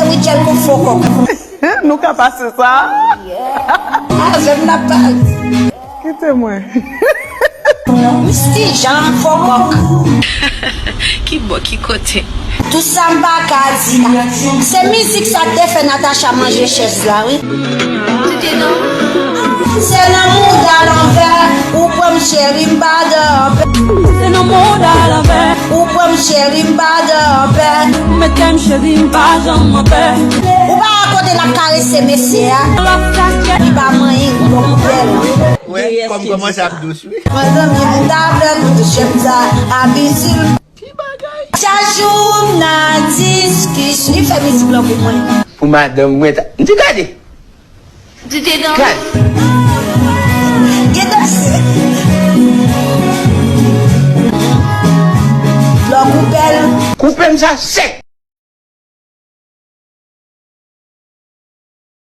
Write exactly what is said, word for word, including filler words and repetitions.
Michel kon fokòk. Nou ka pase sa. Avè m n ap pale. Kite mwen. Misty Jean fokòk. Ki bò, ki kote? Tout sa m pa ka di la. Se mizik sa k te fè Natacha manje chèz la, wi. Se nan mouda lanvè, ou pran m cheri m pa danpè. Se nan mouda lanvè, Ou pran m cheri m pa danpè. ou mete m cheri m pa janm anpè. Ou pa wè kote n ap karese mesye a? Lòt sa kè Li pa manyen lòk bèl. Wè, kòm kòmanse ap dous, wi. Mezanmi, m ta pran tout chèm sa a bisil. Chak jou m nan diskisyon. Li fè mizik lan pou mwen. Pou madanm mwen, ta- m di gade. Gade. Gen dosye. Lò koupèl. Koupe m sa sèk.